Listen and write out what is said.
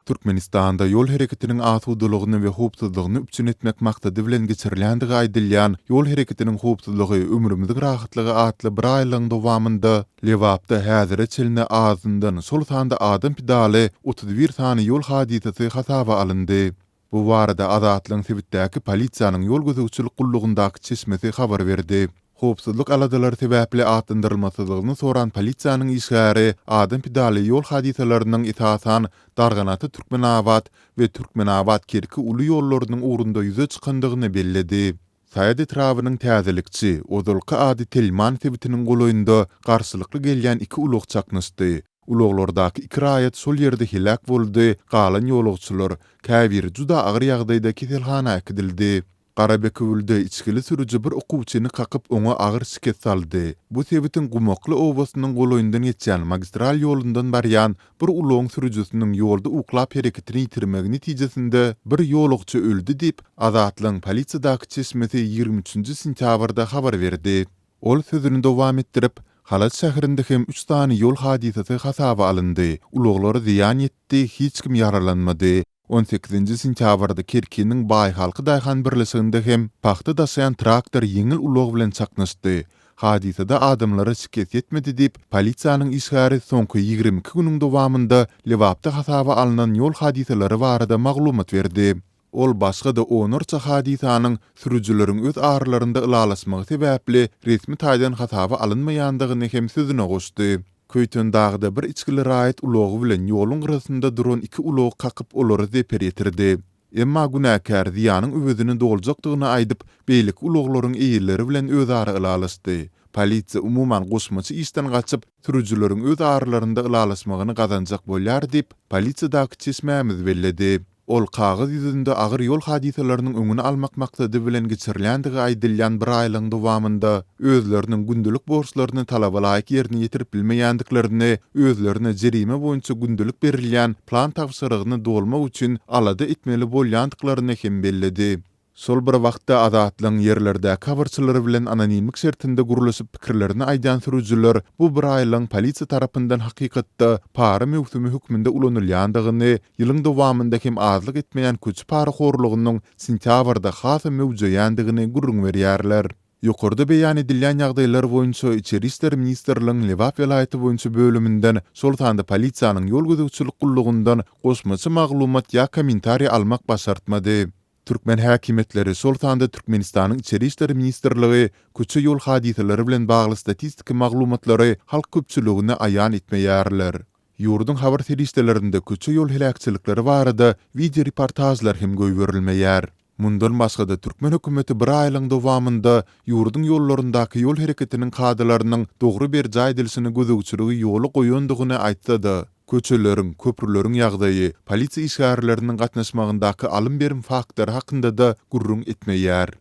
Türkmenistanda ýol hereketiniň asudalygyny we howpsuzlygyny üpjün etmek maksady bilen geçirilýändigi aýdylýan Ýol hereketiniň howpsuzlygy, ömrümiziň rahatlygy atly bir aýlygyň dowamynda Lebapda häzire çenli azyndan, şol sanda adam pidaly 31 sany ýol hadysasy hasaba alyndy. Bu barada Azatlygyň sebitdäki polisiýanyň ýol gözegçilik gullugyndaky çeşmesi habar berdi. Howpsuzlyk aladalary sebäpli atlandyrylmasyzlygyny soran polisiýanyň işgäri adam pidaly ýol hadysalarynyň esasan Darganata-Türkmenabat we Türkmenabat-Kerki uly ýollarynyň ugrunda ýüze çykandygyny belledi. Saýat etrabynyň Täzelikçi, ozalky ady Telman sebitiniň golaýynda garşylykly gelýän iki ulag çaknyşdy. Ulaglardaky iki raýat şol ýerde heläk boldy, galan ýolagçylar, käbiri juda agyr ýagdaýda keselhana äkidildi. Garabekewülde içgili sürüji bir okuwçyny kakyp, oňa agyr şikes saldy. Bu sebitiň Gumakly obasynyň golaýyndan geçýän magistral ýolundan barýan bir ulagyň sürüjisiniň ýolda uklap hereketini ýitirmegi netijesinde bir ýolagçy öldi diýip, Azatlygyň polisiýadaky çeşmesi 23 nji sentýabrda habar berdi. Ol sözüni dowam etdirip, Halaç şäherinde hem üç sany ýol hadysasy hasaba alyndy. Ulaglara zyýan ýetdi, hiç kim ýaralanmady. On sekizinji sentýabrda Kerkiniň Baýhalky daýhan birleşiginde hem pagta daşaýan traktor ýeňil ulag bilen çaknyşdy. Hadysada adamlara şikes ýetmedi diýip, polisiýanyň işgäri soňky 22 günüň dowamynda Lebapda hasaba alnan ýol hadysalary barada maglumat berdi. Ol başga-da onlarça hadysanyň sürüjileriň öz aralarynda ylalaşmagy sebäpli resmi taýdan hasaba alynmaýandygyny hem sözüne goşdy. Köýtendagda bir içgili raýat ulagy bilen ýoluň gyrasynda duran iki ulagy kakyp olara zeper ýetirdi. Emma günäkär zyýanyň öwezini doljakdygyny aýdyp, beýleki ulaglaryň eýeleri bilen özara ylalaşdy. Polisiýa umuman goşmaça işden gaçyp, sürüjileriň öz aralarynda ylalaşmagyny gazanjak bolýar diýip, polisiýadaky çeşmämiz belledi. Ol kagyz ýüzünde agyr ýol hadysalarynyň öňüni almak maksady bilen geçirilýändigi aýdylýan bir aýlygyň dowamynda özleriniň gündelik borçlaryny talaba laýyk ýerine ýetirip bilmeýändiklerini, özlerine jerime boýunça gündelik berilýän plan tabşyrygyny dolmak üçin alada etmeli bolýandyklaryny hem belledi. Şol bir wagtda, Azatlygyň ýerlerdäki habarçylary bilen anonimlik şertinde gürleşip pikirlerini aýdýan sürüjiler bu bir aýlygyň polisiýa tarapyndan hakykatda para möwsümi hökmünde ulanylýandygyny, ýylyň dowamynda hem azlyk etmeýän köçe parahorlugynyň sentýabrda hasam möwjeýändigini gürrüň berýärler. Ýokarda beýan edilýän ýagdaýlar boýunça Içeri işler ministrligiň Lebap welaýaty boýunça bölüminden, şol sanda polisiýanyň ýol gözegçilik gullugyndan goşmaça maglumat ýa kommentariý almak başartmady. Türkmen häkimiýetleri, şol sanda Türkmenistanyň Içeri işler ministrligi köçe-ýol hadysalary bilen bagly statistiki maglumatlary halk köpçüligine aýan etmeýärler. Ýurduň habar serişdelerinde köçe-ýol heläkçilikleri barada wideoreportažlar hem goýberilmeýär. Mundan başga-da, türkmen hökümeti bir aýlygyň dowamynda ýurduň ýollaryndaky ýol hereketiniň kadalarynyň dogry berjaý edilişine gözegçiligi ýola goýandygyny aýtsa-da, köçeleriň, köprüleriň ýagdaýy, polisiýa işgärleriniň gatnaşmagyndaky alym-berim faktlary hakynda-da gürrüň etmeýär.